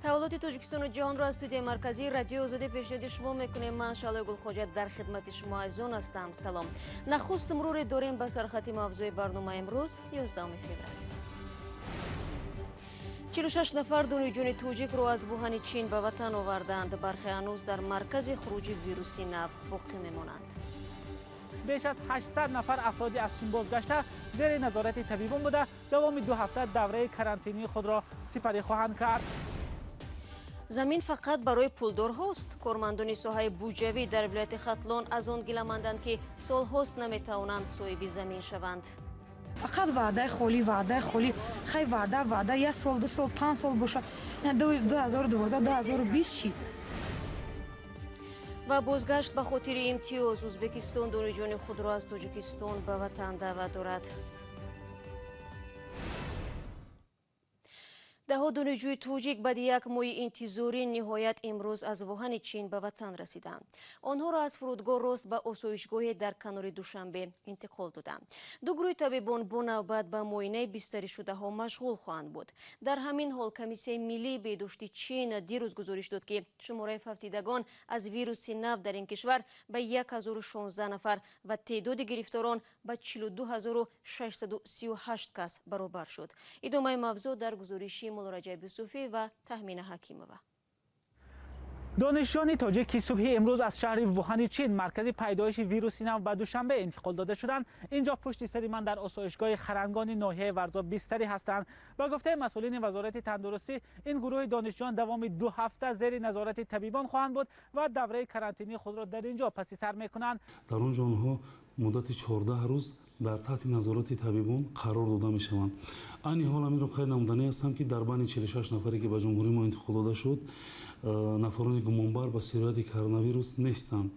Таваллуди Тоҷикистону ҷаҳонро аз студияи марказии Радиои Озодӣ пешниҳоди шумо мекунем. Ман Шаҳлои Гулхоҷа дар хидмати шумо азизон ҳастам. Салом. Нахуст муруре дорем ба сархати мавзӯи барномаи имрӯз, 11 феврал. 46 нафар донишҷӯёни тоҷикро аз Вуҳани Чин ба ватан оварданд. Бархе ҳанӯз дар маркази хуруҷи вируси нав боқӣ мемонанд. Беш аз 800 нафар афроди аз Чин бозгашта зери назорати табибон буда, давоми 2 ҳафта давраи карантинии худро сипарӣ хоҳанд кард. Замин фақат барои пулдорҳост. Кормандони соҳаи буҷавӣ дар вилояти Хатлон аз он гиламанданд, ки солҳост наметавонанд соҳиби замин шаванд. Фақат ваъдаи холӣ, ваъдаи холӣ. Хай, ваъда, ваъда 1 сол, 2 сол, 5 сол боша. 2012, 2020 шид. Ва бозгашт ба хотири имтиёз. Ӯзбекистон донишҷӯёни худро аз Тоҷикистон ба ватан даъват дорад. Даҳо донишҷӯи тоҷик баъди як моҳи интизорӣ ниҳоят имрӯз аз Вуҳани Чин ба ватан расиданд. Онҳоро аз фурудгоҳ рост ба осоишгоҳе дар канори Душанбе интиқол доданд. Ду гурӯҳи табибон бо навбат ба муоинаи бистаришудаҳо машғул хоҳанд буд. Дар ҳамин ҳол Комиссияи миллии беҳдошти Чин дирӯз гузориш дод, ки шумораи фавтидагон аз вируси нав дар ин кишвар ба 1016 нафар ва теъдоди гирифторон ба 42638 кас баробар шуд. Идомаи мавзӯъ дар гузориши Муллораҷаб Юсуфӣ ва Таҳмина Ҳакимова. Донишҷӯёни тоҷик, ки субҳи имрӯз аз шаҳри Вуҳани Чин, маркази пайдоиши вируси нав, ба Душанбе интиқол дода шуданд, инҷо пушти сари ман дар осоишгоҳи Харангони ноҳияи Варзоб бистарӣ ҳастанд. Ба гуфтаи масъулини Вазорати тандурустӣ, ин гурӯҳи донишҷӯён давоми 2 ҳафта зери назорати табибон хоҳанд буд ва давраи карантинии худро дар инҷо паси сар мекунанд. Дар он ҷо онҳо муддати 14 рӯз дар таҳти назорати табибон қарор дода мешаванд. Айни ҳол ҳаминро қайд намуданӣ ҳастам, ки дар байни 46 нафаре, ки ба ҷумҳурии мо интиқол дода шуд, нафарони гумонбар ба сирояти коронавирус нестанд.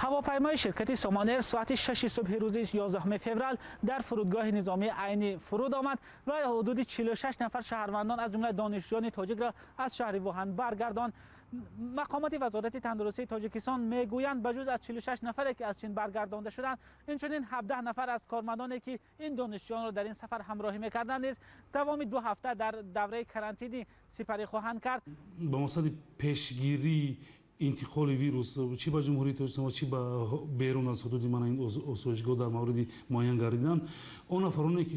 Ҳавопаймои ширкати Сомон Эйр соати 6 субҳи рӯзи 11 феврал дар фурудгоҳи низомии Айнӣ фуруд омад ва ҳудуди 46 нафар шаҳрвандон, аз ҷумла донишҷӯёни тоҷикро аз шаҳри Вуҳан баргардонд. Мақомоти Вазорати тандурустии Тоҷикистон мегӯянд, ба ҷуз аз 46 нафаре, ки аз Чин баргардонда шуданд, инчунин 17 нафар аз кормандоне, ки ин донишҷӯёнро дар ин сафар ҳамроҳӣ мекарданд, низ давоми 2 ҳафта дар давраи карантинӣ сипарӣ хоҳанд кард. Ба мақсади пешгирии интиқоли вирус чӣ ба Ҷумҳурии Тоҷикистон ва чӣ ба берун аз ҳудуди мана ин осоишгоҳ дар мавриди муайян гардидан, он нафароне, ки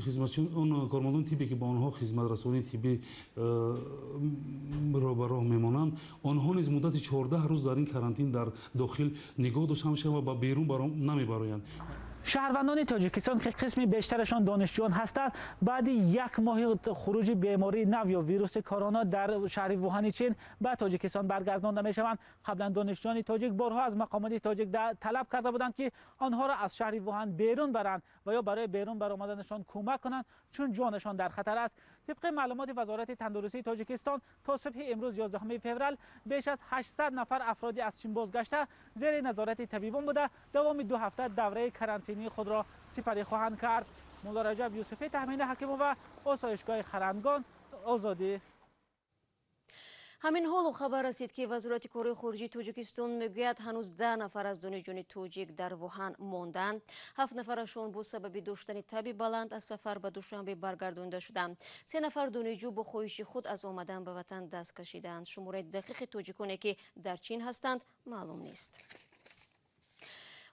он кормандони тиббе, ки ба онҳо хизматрасонии тиббӣ ро ба роҳ мемонанд, онҳо низ муддати 14 рӯз дар ин карантин дар дохил нигоҳ дошта мешаванд ва ба берун намебароянд. Шаҳрвандони Тоҷикистон, ки қисми бештарашон донишҷӯён ҳастанд, баъди як моҳи хуруҷи бемории нав ё вируси корона дар шаҳри Вуҳани Чин ба Тоҷикистон баргардонда мешаванд. Қаблан донишҷӯёни тоҷик борҳо аз мақомоти тоҷик талаб карда буданд, ки онҳоро аз шаҳри Вуҳан берун баранд ва ё барои берун баромаданашон кӯмак кунанд, чун ҷонашон дар хатар аст. Тибқи маълумоти Вазорати тандурустии Тоҷикистон, то субҳи имрӯз 11 феврал беш аз 800 нафар афроди аз Чин бозгашта зери назорати табибон буда, давоми 2 ҳафта давраи карантинии худро сипарӣ хоҳанд кард. Муллораҷаб Юсуфӣ, Таҳмина Ҳакимова, осоишгоҳи Харангон, Озодӣ. Ҳамин ҳоло хабар расид, ки Вазорати корҳои хориҷии Тоҷикистон мегӯяд, ҳанӯз 10 нафар аз донишҷӯёни тоҷик дар Вуҳан монданд. 7 нафарашон бо сабаби доштани таби баланд аз сафар ба Душанбе баргардонида шуданд. 3 нафар донишҷӯ бо хоҳиши худ аз омадан ба ватан даст кашиданд. Шумораи дақиқи тоҷиконе, ки дар Чин ҳастанд, маълум нест.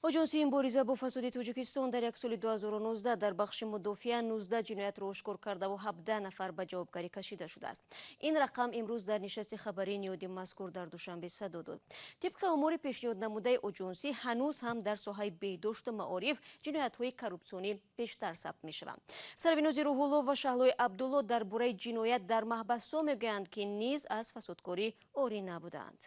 Оҷонсии мубориза бо фасоди Тоҷикистон дар як соли 2019 дар бахши мудофиа 19 ҷиноятро ошкор кардаву 17 нафар ба ҷавобгарӣ кашида шудааст. Ин рақам имрӯз дар нишасти хабарии ниҳоди мазкур дар Душанбе садо дод. Тибқи омори пешниҳоднамудаи оҷонсӣ, ҳанӯз ҳам дар соҳаи беҳдошту маориф ҷиноятҳои коррупсионӣ бештар сабт мешаванд. Сарвинози Рӯҳулло ва Шаҳлои Абдулло дар бораи ҷиноят дар маҳбасҳо мегӯянд, ки низ аз фасодкорӣ орӣ набуданд.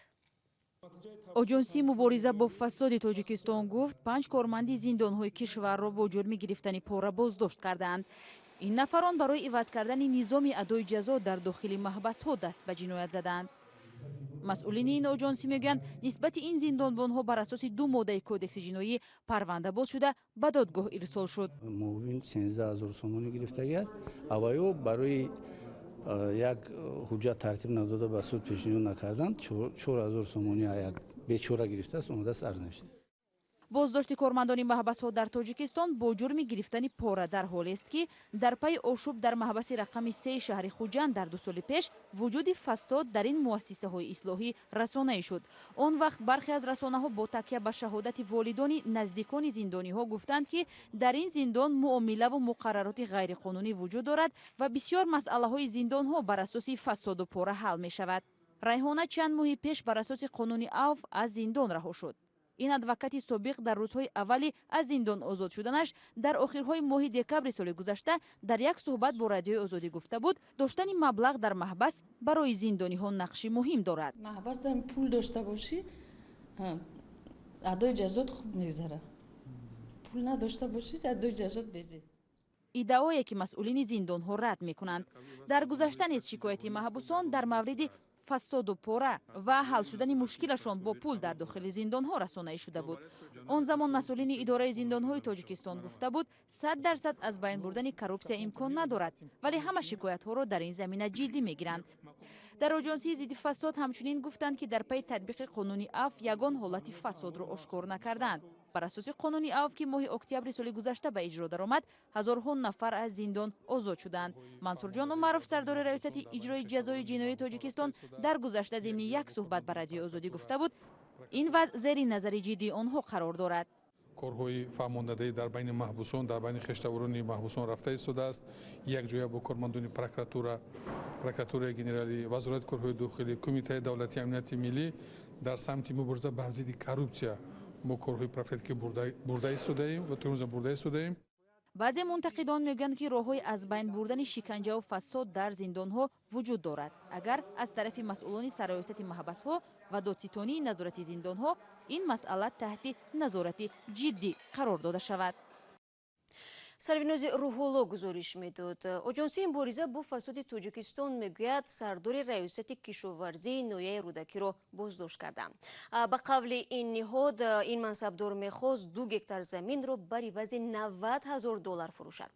Оҷонсии мубориза бо фасоди Тоҷикистон гуфт, 5 корманди зиндонҳои кишварро бо ҷурми гирифтани пора боздошт кардаанд. Ин нафарон барои иваз кардани низоми адои ҷазо дар дохили маҳбасҳо даст ба ҷиноят задаанд. Масъулини ин оҷонсӣ мегӯянд, нисбати ин зиндонбонҳо бар асоси 2 моддаи Кодекси ҷиноӣ парванда боз шуда, ба додгоҳ ирсол шуд. Муовин 13 000 сомонӣ гирифтагӣ аст. Аввало барои як ҳуҷҷат тартиб надода, ба суд пешниҳод накарданд, 4000 сомонӣ як бечора гирифтааст, омадааст, арз навиштааст. Боздошти кормандони маҳбасҳо дар Тоҷикистон бо ҷурми гирифтани пора дар ҳолест, ки дар пайи ошӯб дар маҳбаси рақами 3 шаҳри Хуҷанд дар 2 соли пеш вуҷуди фасод дар ин муассисаҳои ислоҳӣ расонаӣ шуд. Он вақт бархе аз расонаҳо бо такя ба шаҳодати волидони наздикони зиндониҳо гуфтанд, ки дар ин зиндон муомилаву муқаррароти ғайриқонунӣ вуҷуд дорад ва бисёр масъалаҳои зиндонҳо бар асоси фасоду пора ҳал мешавад. Райҳона чанд моҳи пеш бар асоси қонуни авф аз зиндон раҳо шуд. Ин адвокати собиқ дар рӯзҳои аввали аз зиндон озод шуданаш дар охирҳои моҳи декабри соли гузашта дар як суҳбат бо Радиои Озодӣ гуфта буд, доштани маблағ дар маҳбас барои зиндониҳо нақши муҳим дорад. Маҳбас пул дошта бошӣ, адои ҷазот хуб мегзарад. Пул надошта бошӣ, адои ҷазот безӣ. Иддаое ки масъулини зиндонҳо рад мекунанд. Дар гузашта низ шикояти маҳбусон дар мавриди фасоду пора ва ҳал шудани мушкилашон бо пул дар дохили зиндонҳо расонаӣ шуда буд. Он замон масъулини идораи зиндонҳои Тоҷикистон гуфта буд, 100% аз байн бурдани коррупсия имкон надорад, вале ҳама шикоятҳоро дар ин замина ҷиддӣ мегиранд. Дар Оҷонсии зидди фасод ҳамчунин гуфтанд, ки дар пайи татбиқи қонуни афв ягон ҳолати фасодро ошкор накарданд. Бар асоси қонуни авф, ки моҳи октябри соли гузашта ба иҷро даромад, ҳазорҳо нафар аз зиндон озод шуданд. Мансурҷон Умаров, сардори раёсати иҷрои ҷазои ҷиноии Тоҷикистон, дар гузашта зимни як суҳбат ба Радиои Озодӣ гуфта буд, ин вазъ зери назари ҷиддии онҳо қарор дорад. Корҳои фаҳмондадае дар байни маҳбусон, дар байни хештаворони маҳбусон рафта истодааст. Якҷоя бо кормандони прокуратура, прокуратураи генералӣ, вазорати корҳои дохилӣ, кумитаи давлатии амнияти миллӣ дар самти мубориза бар зидди коррупсия мо корҳои профилактикӣ бурда истодаем ва то имрӯза бурда истодаем. Баъзе мунтақидон мегӯянд, ки роҳҳои аз байн бурдани шиканҷаву фасод дар зиндонҳо вуҷуд дорад, агар аз тарафи масъулони сарраёсати маҳбасҳо ва додситонии назорати зиндонҳо ин масъала таҳти назорати ҷиддӣ қарор дода шавад. Сарвинози Рӯҳулло гузориш медод. Оҷонсии мубориза бо фасоди Тоҷикистон мегӯяд, сардори раёсати кишоварзии ноҳияи Рӯдакиро боздошт карданд. Ба қавли ин ниҳод, ин мансабдор мехост 2 гектар заминро бар ивази 90 ҳазор доллар фурӯшад.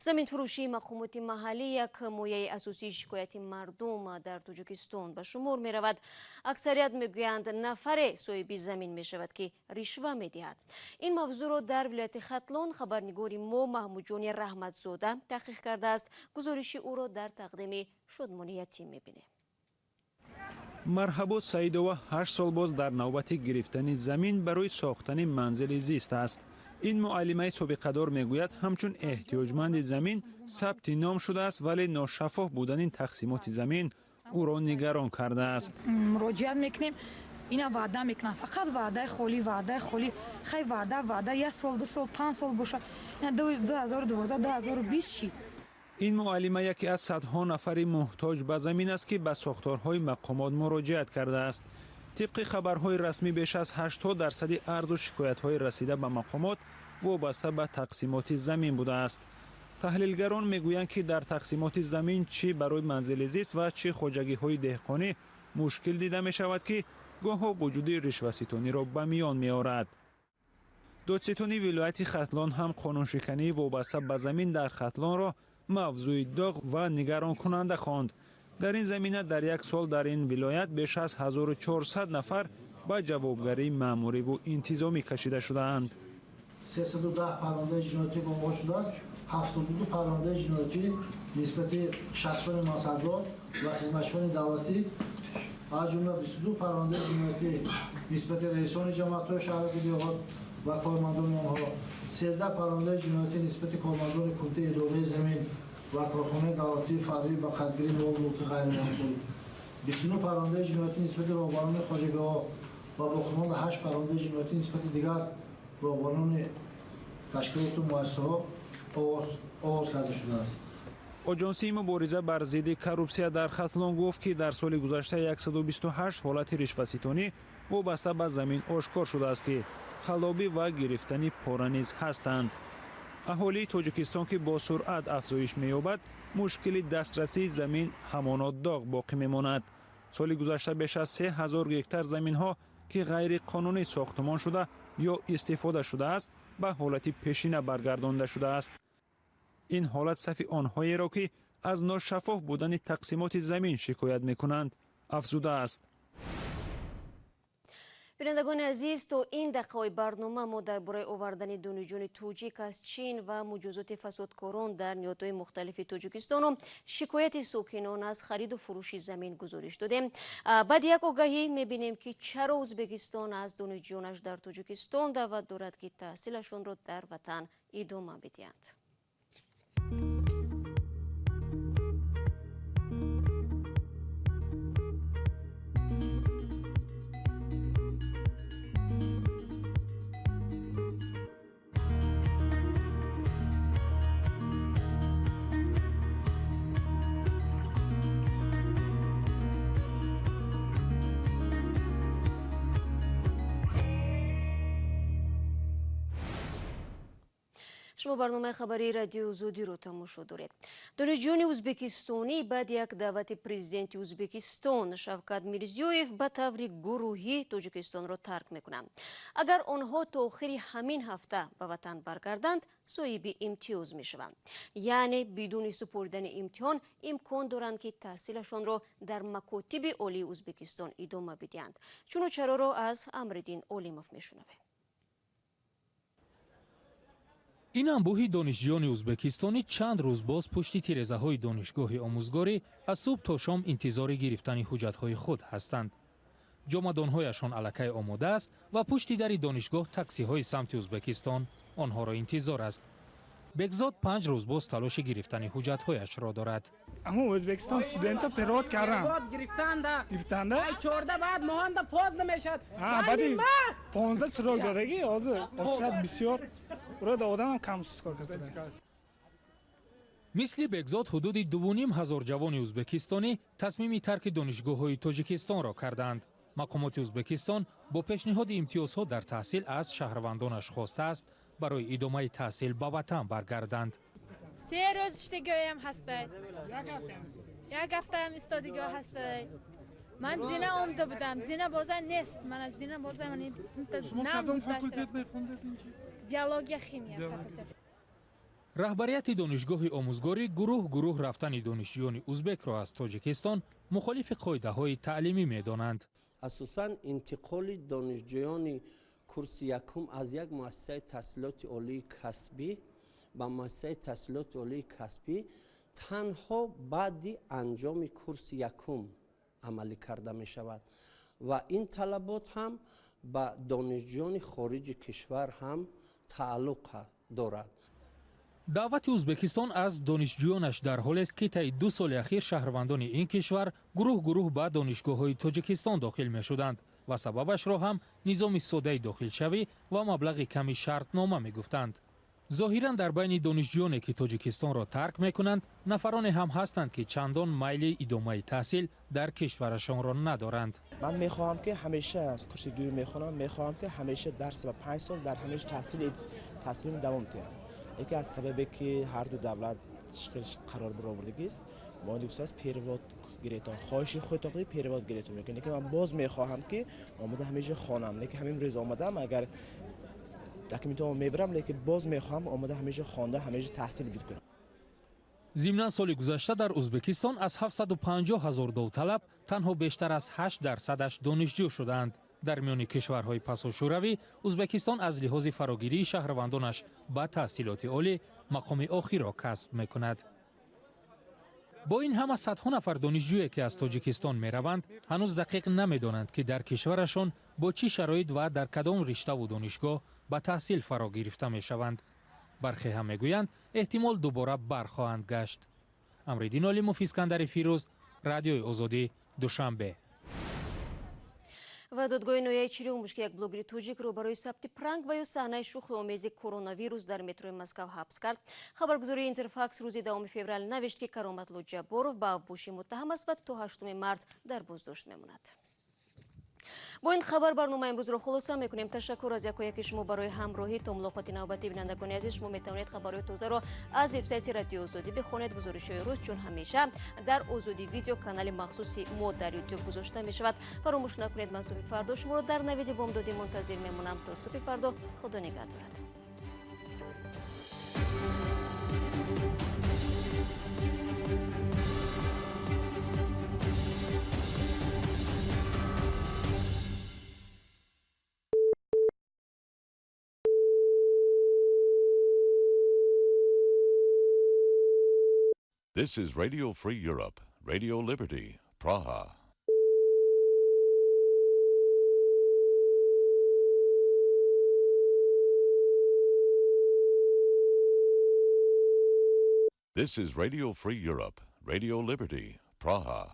Заминфурӯшии мақомоти маҳаллӣ як мояи асосии шикояти мардум дар Тоҷикистон ба шумор меравад. Аксарият мегӯянд, нафаре соҳиби замин мешавад, ки ришва медиҳад. Ин мавзӯъро дар вилояти Хатлон хабарнигори мо Маҳмудҷони Раҳматзода таҳқиқ кардааст. Гузориши ӯро дар тақдими Шодмони Ятим мебинем. Марҳабо Саидова 8 сол боз дар навбати гирифтани замин барои сохтани манзили зист аст. Ин муаллимаи собиқадор мегӯяд, ҳамчун эҳтиёҷманди замин сабти ном шудааст, вале ношаффоф будани тақсимоти замин ӯро нигарон кардааст. Муроҷиат мекунем, ина ваъда мекунанд, фақат ваъдаи холӣ, ваъдаи холӣ. Хай ваъда, ваъда 1 сол, 2 сол, 5 сол бошад. Ина 2012, 2020 шид. Ин муаллима яке аз садҳо нафари муҳтоҷ ба замин аст, ки ба сохторҳои мақомот муроҷиат кардааст. Тибқи хабарҳои расмӣ беш аз 80% арзу шикоятҳои расида ба мақомот вобаста ба тақсимоти замин будааст. Таҳлилгарон мегӯянд, ки дар тақсимоти замин чӣ барои манзили зист ва чӣ хоҷагиҳои деҳқонӣ мушкил дида мешавад, ки гоҳо вуҷуди ришваситониро ба миён меорад. Додситони вилояти Хатлон ҳам қонуншикании вобаста ба замин дар Хатлонро мавзӯи доғ ва нигаронкунанда хонд. Дар ин замина дар як сол дар ин вилоят беш аз 1400 нафар ба ҷавобгарии маъмуриву интизомӣ кашида шудаанд. 310 парвандаи ҷиноятӣ оғоз шудааст. 72 парвандаи ҷиноятӣ нисбати шахсони мансабдор ва хизматчиёни давлатӣ, аз ҷумла 22 парвандаи ҷиноятӣ нисбати раисони ҷамоатҳои шаҳраки деҳот ва кормандони онҳо, 13 парвандаи ҷиноятӣ нисбати кормандони кумитаи идораи замин ва корхонаи давлатии фаръӣ ба қадгирии мол мулки ғайриманқул, 29 парвандаи ҷиноятӣ нисбати роҳбарони хоҷагиҳо ва боқимонда 8 парвандаи ҷиноятӣ нисбати дигар роҳбарони ташкилоту муассисаҳо оғоз карда шудааст. Оҷонсии мубориза бар зидди коррупсия дар Хатлон гуфт, ки дар соли гузашта 128 ҳолати ришваситонӣ вобаста ба замин ошкор шудааст, ки халобӣ ва гирифтани пора низ ҳастанд. Аҳолии Тоҷикистон, ки бо суръат афзоиш меёбад, мушкили дастрасии замин ҳамоно доғ боқӣ мемонад. Соли гузашта беш аз 3000 гектар заминҳо, ки ғайриқонунӣ сохтумон шуда ё истифода шудааст, ба ҳолати пешина баргардонда шудааст. Ин ҳолат сафи онҳоеро, ки аз ношаффоф будани тақсимоти замин шикоят мекунанд, афзудааст. Бинандагони азиз, то ин дақиқаҳои барнома мо дар бораи овардани донишҷӯёни тоҷик аз Чин ва муҷозоти фасодкорон дар ниҳодҳои мухталифи Тоҷикистону шикояти сокинон аз хариду фурӯши замин гузориш додем. Баъди як огаҳӣ мебинем, ки чаро Ӯзбекистон аз донишҷӯёнаш дар Тоҷикистон даъват дорад, ки таҳсилашонро дар ватан идома бидиҳанд. Шумо барномаи хабарии радиои Озодиро тамошо доред. Донишҷӯёни ӯзбекистонӣ баъди як даъвати президенти Ӯзбекистон Шавкат Мирзиёев ба таври гурӯҳӣ Тоҷикистонро тарк мекунанд. Агар онҳо то охири ҳамин ҳафта ба ватан баргарданд, соҳиби имтиёз мешаванд. Яъне бидуни супоридани имтиҳон имкон доранд, ки таҳсилашонро дар макотиби олии Ӯзбекистон идома бидиҳанд. Чуну чароро аз Амриддин Олимов мешунавем. Ин анбӯҳи донишҷӯёни ӯзбекистонӣ чанд рӯз боз пушти тирезаҳои донишгоҳи омӯзгорӣ аз субҳ то шом интизори гирифтани ҳуҷҷатҳои худ ҳастанд. Ҷомадонҳояшон аллакай омода аст ва пушти дари донишгоҳ таксиҳои самти Ӯзбекистон онҳоро интизор аст. Бекзод 5 рӯз боз талоши гирифтани ҳуҷҷатҳояшро дорад. Аммо Ӯзбекистон студентро перевод кардам. Гирифтанда? 14 баъд моҳанда фоз намешад. Баъди 15 срок додагӣ, ҳозир очад бисёр урода одамам кам кор кардааст. Мисли Бекзод ҳудуди 2500 ҷавони ӯзбекистонӣ тасмими тарки донишгоҳҳои Тоҷикистонро кардаанд. Мақомоти Ӯзбекистон бо пешниҳоди имтиёзҳо дар таҳсил аз шаҳрвандонаш хостааст барои идомаи таҳсил ба ватан баргарданд. 3 рӯз иштигоҳам ҳастай. Як ҳафтаам истодигоҳ ҳастай. Ман дина омада будам. Дина боза нест. Ман дина боза ман Шумо кадом факултет мехондед инҷо? Биология, химия факултет. Раҳбарияти донишгоҳи омӯзгорӣ гурӯҳ гурӯҳ рафтани донишҷӯёни ӯзбекро аз Тоҷикистон мухолифи қоидаҳои таълимӣ медонанд. Асосан интиқоли донишҷӯёни курси якум аз як муассисаи таҳсилоти олии касбӣ ба муассисаи таҳсилоти олии касбӣ танҳо баъди анҷоми курси якум амалӣ карда мешавад ва ин талабот ҳам ба донишҷӯёни хориҷи кишвар ҳам тааллуқ дорад. Даъвати Ӯзбекистон аз донишҷӯёнаш дар ҳолест, ки таи 2 соли ахир шаҳрвандони ин кишвар гурӯҳ гурӯҳ ба донишгоҳҳои Тоҷикистон дохил мешуданд ва сабабашро ҳам низоми содаи дохилшавӣ ва маблағи ками шартнома мегуфтанд. Зоҳиран дар байни донишҷӯёне, ки Тоҷикистонро тарк мекунанд, нафароне ҳам ҳастанд, ки чандон майли идомаи таҳсил дар кишварашонро надоранд. Ман мехоҳам, ки ҳамеша курси дуюм мехонам, мехоҳам, ки ҳамеша дарс ва 5 сол дар ҳамеша таҳсилим давом диҳам. Яке аз сабабе, ки ҳар ду давлат қарор баровардагист, мо дигар перевод гиретон, хоҳиши худтон перевод гиретон мекунед. Лекин ман боз мехоҳам, ки омада ҳамеша хонам. Лекин ҳамин рӯз омадам, агар документамро мебарам, лекин боз мехоҳам омада ҳамеша хонда, ҳамеша таҳсил бикунам. Зимнан соли гузашта дар Ӯзбекистон аз 750 000 довталаб танҳо бештар аз 8% донишҷӯ шудаанд. Дар миёни кишварҳои пасошӯравӣ Ӯзбекистон аз лиҳози фарогирии шаҳрвандонаш ба таҳсилоти олӣ мақоми охирро касб мекунад. Бо ин ҳама садҳо нафар донишҷӯе, ки аз Тоҷикистон мераванд, ҳанӯз дақиқ намедонанд, ки дар кишварашон бо чӣ шароит ва дар кадом риштаву донишгоҳ ба таҳсил фаро гирифта мешаванд. Бархе ҳам мегӯянд, эҳтимол дубора бархоҳанд гашт. Амриддин Олимов, Искандари Фирӯз, Радиои Озодӣ, Душанбе. Ва додгоҳи ноҳияи Чирёмуш, ки як блогери тоҷикро барои сабти пранк ва ё саҳнаи шӯхиомези коронавирус дар метрои Москав ҳабс кард. Хабаргузории Интерфакс рӯзи 10 феврал навишт, ки Кароматлу Ҷабборов ба авбошӣ муттаҳам аст ва то 8 март дар боздошт мемонад. Бо ин хабар барномаи имрӯзро хулоса мекунем. Ташаккур аз якояки шумо барои ҳамроҳӣ. То мулоқоти навбатӣ, бинандагони азиз, шумо метавонед хабарҳои тозаро аз вебсайти Радиои Озодӣ бихонед. Гузоришҳои рӯз чун ҳамеша дар Озодӣ видео канали махсуси мо дар Ютуб гузошта мешавад. Фаромӯш накунед, ман субҳи фардо шуморо дар навиди бомдодӣ мунтазир мемонам. То субҳи фардо Худо нигаҳ дорад. This is Radio Free Europe, Radio Liberty, Praha. This is Radio Free Europe, Radio Liberty, Praha.